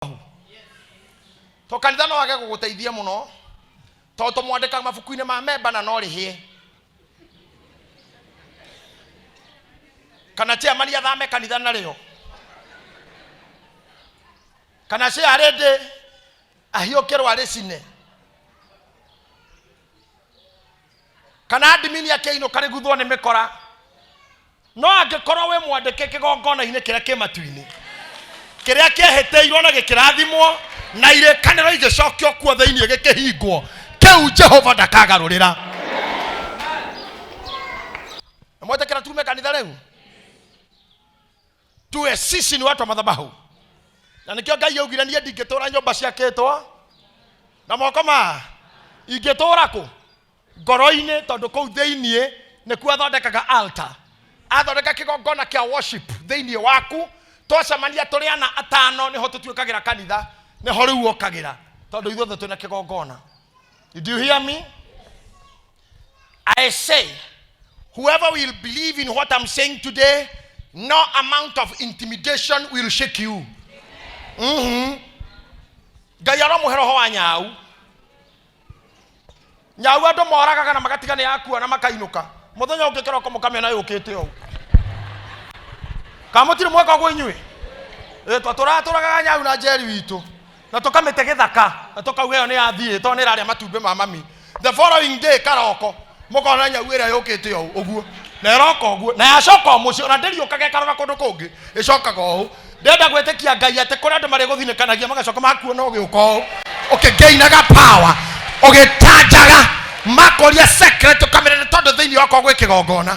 To kanitha no age gũgũteithia mũno tondũ tũmwandĩkaga mabuku-inĩ ma memba na no rĩhĩe kana chairman athame kanitha narĩo kana chairlady ahiũkĩrwo arĩcine kana admin akĩinũka rĩguthwo nĩ mĩkora. No angĩkorwo wĩ mwandĩke kĩgongona-inĩ kĩrĩa kĩ matu-inĩ, kĩrĩa kĩehĩtĩirwo na gĩkĩrathimwo na irĩkanĩro igĩcokio kuo thĩinĩ gĩkĩhingwo, kĩu Jehova ndakagarũrĩra. Na mwetĩkĩra tume kanitha rĩu, tuwe sisi ni watu wa madhabahu. Na nĩkĩo Ngai augire niĩ ndingĩtũra nyũmba ciakĩtwo na moko ma ingĩtũra kũ ngoro-inĩ, tondũ kũu thĩinĩ nĩkuo athondekaga altar, athondeka kĩgongona kĩa worship thĩinĩ waku. Twacemania tũrĩ ana atano nĩho tũtuĩkagĩra kanitha, nĩho rĩu ũkagĩra, tondũ ithuothe twĩna kĩgongona. Did you hear me? I say, whoever will believe in what I'm saying today, no amount of intimidation will shake you. Ngai aromũhe roho wa nyau. Nyau andũ moragaga na magatiga nĩ yakua na makainũka. Mũthenya ũngĩ kĩroko mũkamĩona yũkĩte ũũ. Kana mũtirĩ mweka ũguo inyuĩ? Ĩ, tũratũragaga nyau na njeri witũ na tũkamĩte gĩthaka na tũkauga ĩyo nĩ yathiĩ tondũ nĩ ĩrarĩa matumbĩ ma mami. The following day karoko mũkona nyau ĩrĩa yũkĩte ũũ ũguo na ĩroka ũguo na yacoka o mũciĩ, ona ndĩriũkaga ĩkarora kũndũ kũngĩ, ĩcokaga ũũ. Ndĩrenda gwĩtĩkia Ngai atĩ kũrĩ andũ marĩgũthinĩkanagia magacoka makuona ũgĩũka ũũ ũkĩngĩinaga power, ũgĩtanjaga, makoria secret ũkamĩra nĩ tondũ thĩinĩ wakwa gwĩ kĩgongona.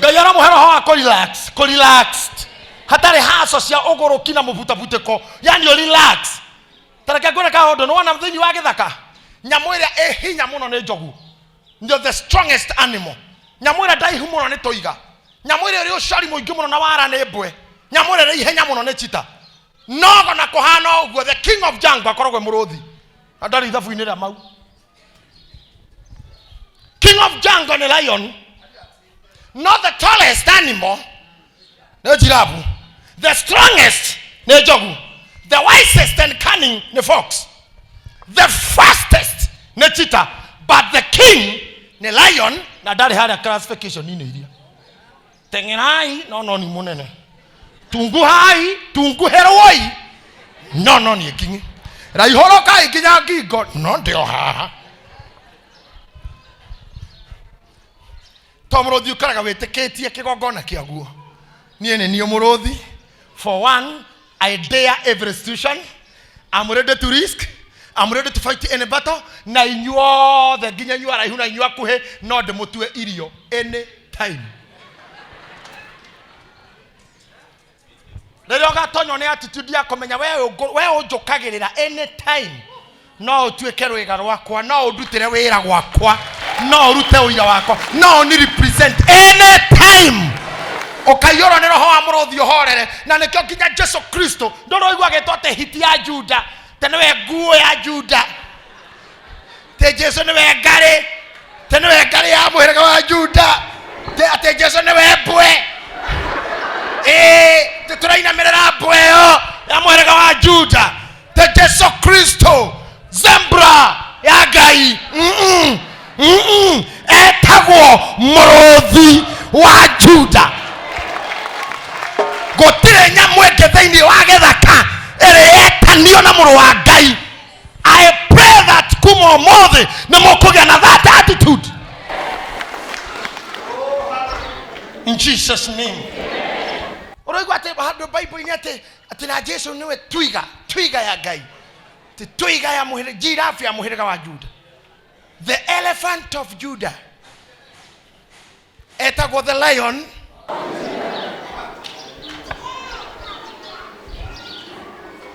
Ngai aramũhe roho wa kũrelax, kũrelaxed, hatarĩ haco cia ũgũrũki na mũbutabutĩko, yani relax. Ta reke ngwĩre kaũndũ, nĩwona thĩinĩ wa gĩthaka nyamũ ĩrĩa ĩ hinya mũno nĩ njogu, ndio the strongest animal. Nyamũ ĩrĩa ndaihu mũno nĩ tũiga, nyamũ ĩrĩa ĩrĩ ũcori mũingĩ mũno na wara nĩ mbwe, nyamũ ĩrĩa ĩrĩ ihenya mũno nĩ cheetah. Nogo na kũhana ũguo, the king of jungle akoragwo e mũrũthi na ndarĩ ithabu-inĩ rĩa mau. King of jungle nĩ lion, not the tallest animal nĩ giraffe, the strongest nĩ njogu, the wisest and cunning nĩ fox, the fastest nĩ cheetah, but the king nĩ lion na ndarĩ harĩa classification-inĩ iria. Teng'erai no no ni mũnene, tunguhai tunguhĩrwoi no no niĩ nginyi, raihũrũkai nginya ngingo no ndĩ o haha. To mũrũthi ũkaraga wĩtĩkĩtie kĩgongona kĩaguo. Niĩ nĩ niĩ mũrũthi. For one, I dare every situation. I'm ready to risk. I'm ready to fight any battle. Na inyuothe nginya inyuĩ araihu na inyuĩ akuhĩ no ndĩmũtue irio any time. Rĩrĩa ũgatonywo nĩ attitude ya kũmenya we ũnjũkagĩrĩra any time, no ũtuĩke rwĩga rwakwa, no ũndutĩre wĩra gwakwa, no ũrute ũira wakwa, no ũni represent any time. Ũkaiyũrwo nĩ roho wa mũrũthi ũhorere. Na nĩkĩo nginya Jesu Kristo ndũroigua agĩtwo atĩ hiti ya Juda, te nĩwe nguo ya Juda, te Jesu nĩwe ngarĩ, te nĩwe ngarĩ ya mũhĩrĩga wa Juda, te atĩ Jesu nĩwe mbwe, ĩĩ te tũrainamĩrĩra mbwe ĩyo ya mũhĩrĩga wa Juda, te Jesu Kristo zebra ya Ngai. Etagwo mũrũthi wa Juda. Gũtirĩ nyamũ ĩngĩ thĩinĩ wa gĩthaka ĩrĩ yetanio na mũrũ wa Ngai. I pray that kuma ũmũthĩ nĩ mũkũgĩa na that attitude in Jesus name. Ũraigua atĩ handũ Bible-inĩ atĩ na Jesu nĩwe twiga, twiga ya Ngai, atĩ twiga ya mũhĩrĩga, giraffe ya mũhĩrĩga wa Juda, the elephant of Judah etagwo the lion.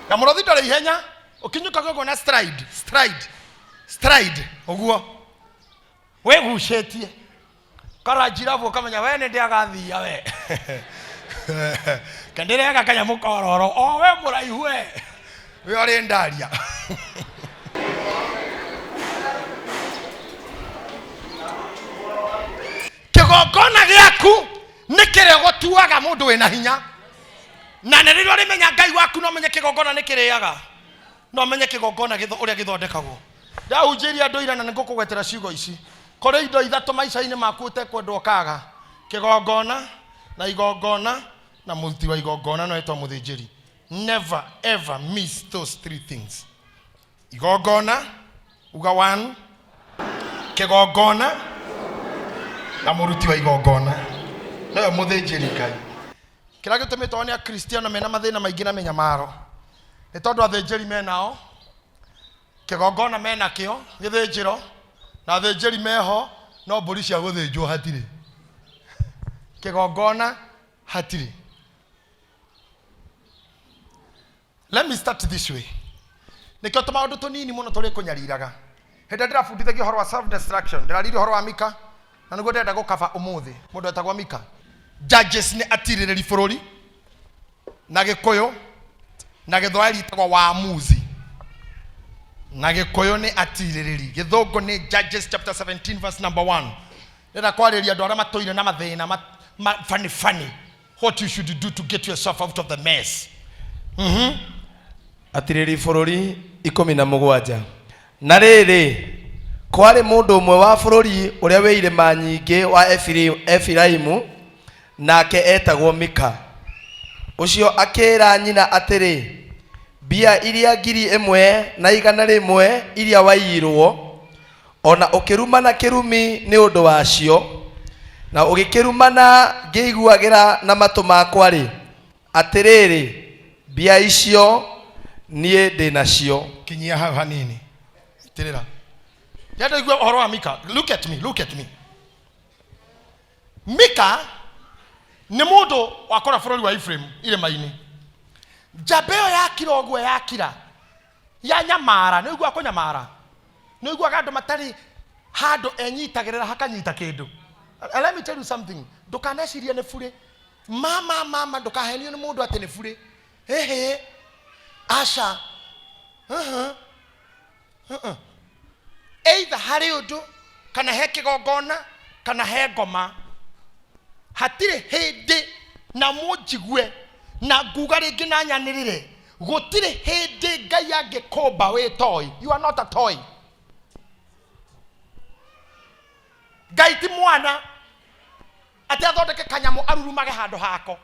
Na mũrũthi ndũrĩ ihenya, ũkinyũkaga ũguo na stride, stride, stride ũguo wĩgucĩtie kara njirabu ũkamenya we nĩ ndĩagathia we kendĩrega kanyamũ kororo o we mũraihu we we ũrĩ ndaria. Kĩgongona gĩaku nĩ kĩrĩa gũtuaga mũndũ wĩna hinya. Na nĩ rĩrĩa ũrĩmenya Ngai waku, no menye kĩgongona nĩ kĩrĩaga, no menye kĩgongona ũrĩa gĩthondekagwo. Ndahunjĩirie andũ ira na nĩ ngũkũgwetera ciugo ici. Kũrĩ indo ithatũ maica-inĩ maku ũtekwendwo ũkaga: kĩgongona na igongona na mũruti wa igongona, no etwo mũthĩnjĩri. Never ever miss those three things. Igongona, uga one, kĩgongona na mũruti wa igongona, noyo mũthĩnjĩri Ngai. Kĩrĩa gĩtũmĩte one akristiano mena mathĩna maingĩ na mĩnyamaro nĩ tondũ athĩnjĩri menao, kĩgongona menakĩo gĩthĩnjĩro, na athĩnjĩri meho, no mbũri cia gũthĩnjwo hatirĩ, kĩgongona hatirĩ. Let me start this way. Nĩkĩo tũmaũndũ tũnini mũno tũrĩ kũnyariraga. Hĩndĩ ĩrĩa ndĩrabundithagia ũhoro wa self destruction, ndĩraririe ũhoro wa Mika, na nĩguo ndĩrenda gũkaba ũmũthĩ. Mũndũ etagwo Mika. Judges nĩ atirĩrĩri bũrũri, na Gĩkũyũ na Gĩthwaĩri ĩtagwo waamuzi, na Gĩkũyũ nĩ atirĩrĩri, Gĩthũngũ nĩ Judges chapter 17 verse number 1. Ndĩrenda kwarĩria andũ arĩa matũire na mathĩna funny funny, what you should do to get yourself out of the mess. Atirĩrĩri bũrũri 17. Na rĩrĩ, kwarĩ mũndũ ũmwe wa bũrũri ũrĩa wĩ irĩma nyingĩ wa Efiraimu, nake etagwo Mika. Ũcio akĩĩra nyina atĩrĩ, "Mbia iria 1,100 iria waiyirwo, ona ũkĩrumana kĩrumi nĩ ũndũ wacio, na ũgĩkĩrumana ngĩiguagĩra na matũ makwa-rĩ, atĩrĩrĩ, mbia icio niĩ ndĩ nacio." Kinyia hau hanini, itirĩra. Ndĩrenda igue ũhoro wa Mika. Look at me, look at me. Mika nĩ mũndũ wakora bũrũri wa Ephraim irĩma-inĩ. Njamba ĩyo yakira ũguo, yakira ya nyamara. Nĩ ũiguaga kũnyamara, nĩ ũiguaga andũ matarĩ handũ enyitagĩrĩra hakanyita kĩndũ. And let me tell you something, ndũkanecirie nĩ burĩ. Mama, mama, ndũkahenio nĩ mũndũ atĩ nĩ burĩ. Ĩhĩ, aca. Either harĩ ũndũ kana he kĩgongona kana he ngoma, hatirĩ hĩndĩ, na mũnjigue na nguga rĩngĩ na nyanĩrĩre, gũtirĩ hĩndĩ Ngai angĩkũmba wĩ toy. You are not a toy. Ngai ti mwana atĩ athondeke kanyamũ arurumage handũ hako.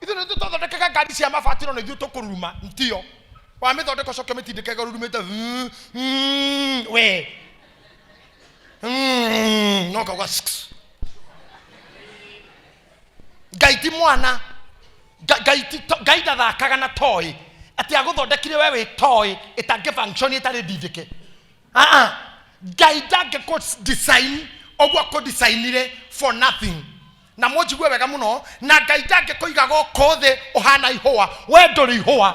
Ithuĩ nĩ tũthondekaga ngari cia mabati, no nĩ ithuĩ tũkũruruma ntio wamĩthondeka, ũcoke ũmĩtindĩke ĩrurumĩte we no kauga sks. Ngai ti mwana. Ngai ndathakaga na toy atĩ agũthondekire we wĩ toy ĩtangĩ function ĩtarĩ ndindĩke. Ah, ah. Ngai ndangĩkũ design ũguo akũdesignire for nothing, na mũnjigue wega mũno. Na Ngai ndangĩkũiga gũkũ thĩ ũhana ihũa. We ndũrĩ ihũa.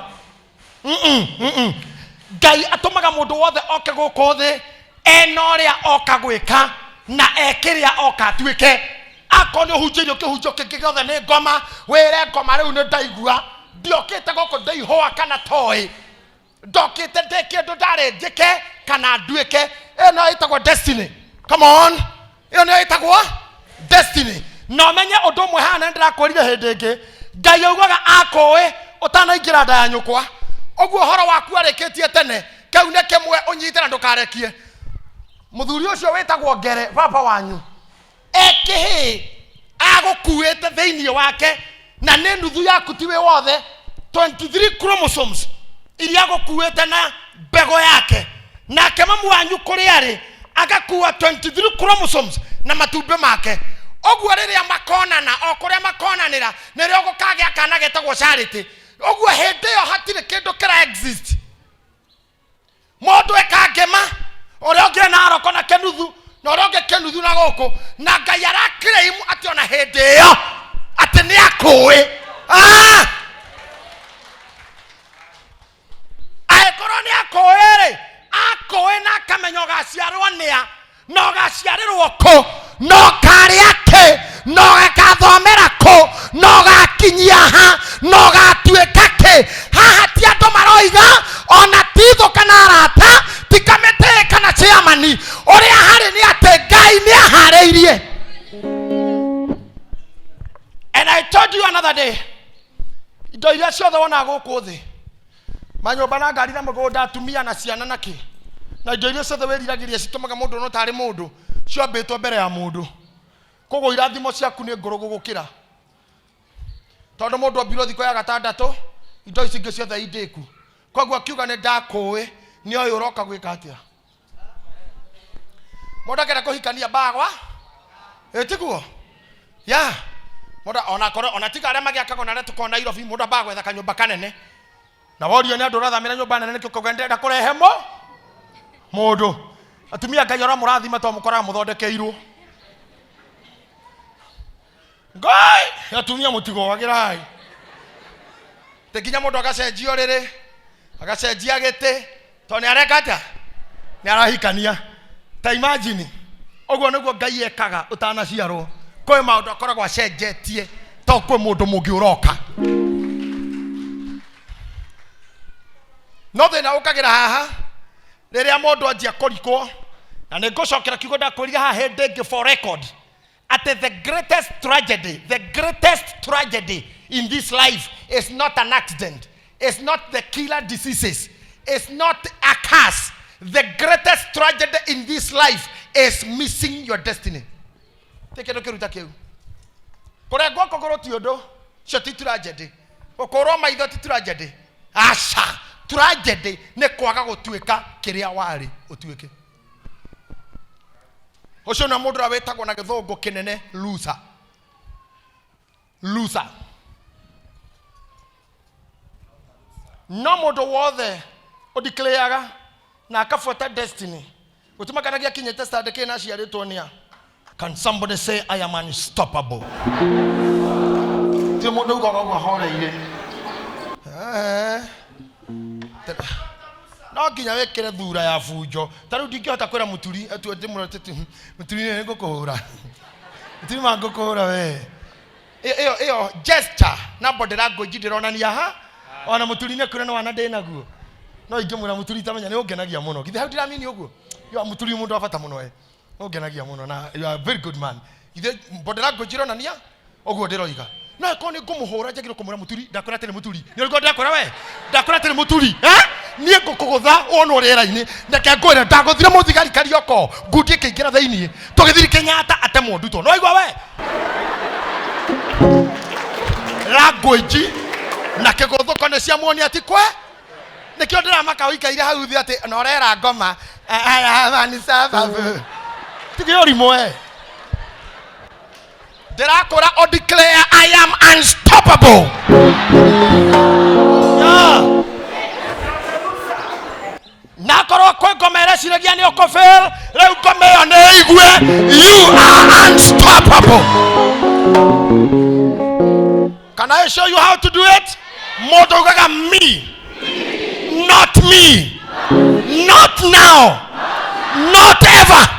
Ngai atũmaga mũndũ wothe oke gũkũ thĩ ena ũrĩa oka gwĩka na ekĩrĩa oka atuĩke. Akorwo nĩ ũhunjĩirio kĩhunjio kĩngĩ gĩothe nĩ ngoma, wĩre ngoma, "Rĩu nĩ ndaigua ndiokĩte gũkũ ndĩ ihũa kana toy, ndokĩte ndĩ kĩndũ ndarĩ njĩke kana nduĩke." Ĩyo nĩyo ĩtagwo destiny. Come on, ĩyo nĩyo ĩtagwo destiny. Na ũmenye ũndũ ũmwe haha, na nĩndĩrakwĩrire hĩndĩ ĩngĩ, Ngai augaga akũĩ ũtanaingĩra nda ya nyũkwa. Ũguo ũhoro waku arĩkĩtie tene. Kĩu nĩ kĩmwe ũnyite na ndũkarekie. Mũthuri ũcio wĩtagwo Ngere, baba wanyu, ekĩhĩ agũkuĩte thĩinĩ wake, na nĩ nuthu yaku, ti wĩ wothe, 23 chromosomes iria agũkuĩte na mbegũ yake. Nake mamu wanyu kũrĩa arĩ agakua 23 chromosomes na matumbĩ make. Ũguo rĩrĩa makonana, o kũrĩa makonanĩra, nĩrĩo gũkagĩa kana getagwo Charity. Ũguo hĩndĩ ĩyo hatirĩ kĩndũ kĩra exist. Mũndũ eka ngĩma, ũrĩa ũngĩ ena aroko na kĩnuthu, na ũrĩa ũngĩ kĩnuthu na gũkũ, na Ngai arakĩrĩimu atĩ ona hĩndĩ ĩyo atĩ nĩ akũĩ. Ah! Angĩkorwo nĩ akũĩ rĩ, akũĩ na akamenya ũgaciarwo nĩa na ũgaciarĩrwo kũ na ũkarĩa kĩ na ũgathomera kũ na ũgakinyia ha na ũgatuĩka kĩ. Haha ti andũ maroiga, ona ti thũ kana arata, ti kamĩtĩ kana chairman. Ũrĩa harĩ nĩ atĩ Ngai nĩ aharĩirie. And I told you another day. Indo iria ciothe wonaga gũkũ thĩ, manyũmba na ngari na mũgũnda, atumia na ciana na kĩ, na indo iria ciothe wĩriragĩria citũmaga mũndũ ono tarĩ mũndũ, ciombĩtwo mbere ya mũndũ. Koguo irathimo ciaku nĩ ngũrũ gũgũkĩra, tondũ mũndũ ombirwo thikũ ya gatandatũ, indo ici ingĩ ciothe indĩku. Koguo akiuga nĩ ndakũĩ, nĩ oĩ ũroka gwĩka atĩa. Mũndũ akĩenda kũhikania mbagwa, ĩtiguo ya mũndũ ona korwo ona tiga arĩa magĩakagwo na arĩa tũkoragwo Nairobi, mũndũ ambaga gwetha kanyũmba kanene, na worio nĩ andũ ũrathamĩra nyũmba nene nĩkĩ, ũkauga ndĩrenda kũrehe mo mũndũ. Atumia Ngai aramũrathima tondũ mũkoraga mũthondekeirwo. Ngai, atumia mũtigũagĩrai tĩ nginya mũndũ agacenjia ũrĩrĩ, agacenjia gĩtĩ, tondũ nĩ areka atĩa? Nĩ arahikania. Ta imagine, ũguo nĩguo Ngai ekaga ũtanaciarwo. Kwĩ maũndũ akoragwo acenjetie to kwĩ mũndũ mũngĩ ũroka. No thĩna ũkagĩra haha rĩrĩa mũndũ anjia kũrikwo, na nĩ ngũcokera kiugo ndakwĩrire haha hĩndĩ ĩngĩ for record, atĩ the greatest tragedy in this life is not an accident, it's not the killer diseases, it's not a curse. The greatest tragedy in this life is missing your destiny. Ti kĩndũ kĩruta kĩu. Kũrengwo kũgũrũ ti ũndũ, cio ti tragedy. Gũkũrwo maitho ti tragedy, aca. Tragedy nĩ kwaga gũtuĩka kĩrĩa warĩ ũtuĩke. Ũcio nĩ mũndũ ũrĩa wĩtagwo na gĩthũngũ kĩnene loser. Loser. No mũndũ wothe ũdeclareaga na akabuata destiny, gũtimakanagia akinyĩte stand kĩ na aciarĩtwo nĩa. Can somebody say, "I am unstoppable"? Ti mũndũ ugaga ũguo ahoreire. Eh. No nginya wĩkĩre thura ya bunjo. Ta rĩu ndingĩhota kwĩra mũturi atue ndĩmũre tĩti mũturi nĩ ngũkũhũra, mũturi ma ngũkũhũra we. Ĩyo gesture na body language ndĩronania ha ona mũturi nĩ kwĩra nĩ wana ndĩ naguo. No ingĩmwĩra, "Mũturi, tamenya nĩ ũngenagia mũno," githĩ hau ndiramini ũguo? Yo mũturi mũndũ wa bata mũno, we ũngenagia mũno na you are a very good man. Githĩ body language ironania ũguo ndĩroiga? No ĩkorwo nĩ ngũmũhũra, njagĩrĩirwo kũmwĩra, "Mũturi, ndakwĩra atĩrĩ, mũturi, nĩ ũrĩkũ ndakwĩra we, ndakwĩra atĩrĩ mũturi, eh? Niĩ ngũkũgũtha wonwo rĩera-inĩ." Reke ngwĩre, ndagũthire mũthigari Karioko, ngundi ĩkĩingĩra thĩiniĩ, tũgĩthiri Kenyatta atemwo ndutwo. No waigua we language na kĩgũthũko nĩ ciamuonia ti kwe. Nĩkĩo ndĩramaka ũikaire hau thĩ atĩ na ũrera ngoma ni sababu tige ũrimũ we. Ndĩrakũra o declare, "I am unstoppable." Yeah. Na korwo kwĩ ngoma ĩreciragia nĩ ũkũfail, rĩu ngoma ĩyo nĩ ĩigue you are unstoppable. Can I show you how to do it? Mũndũ ugaga, "Me, not me, not now, not ever."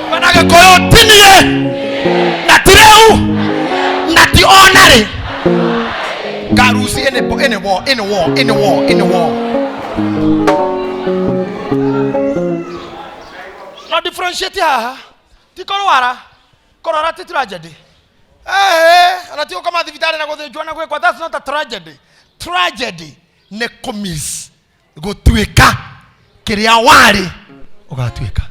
Kana Gĩkũyũ, ti niĩ, na ti rĩu, na ti ona rĩ. Ngaruci any any war, any war, any war, any war. No differentiate haha. Ti kũrwara, kũrwara ti tragedy. Eh, ona ti gũkoma thibitarĩ na gũthĩnjwo na gwĩkwo, that's not a tragedy. Tragedy nĩ kũmiss gũtuĩka kĩrĩa warĩ ũgatuĩka.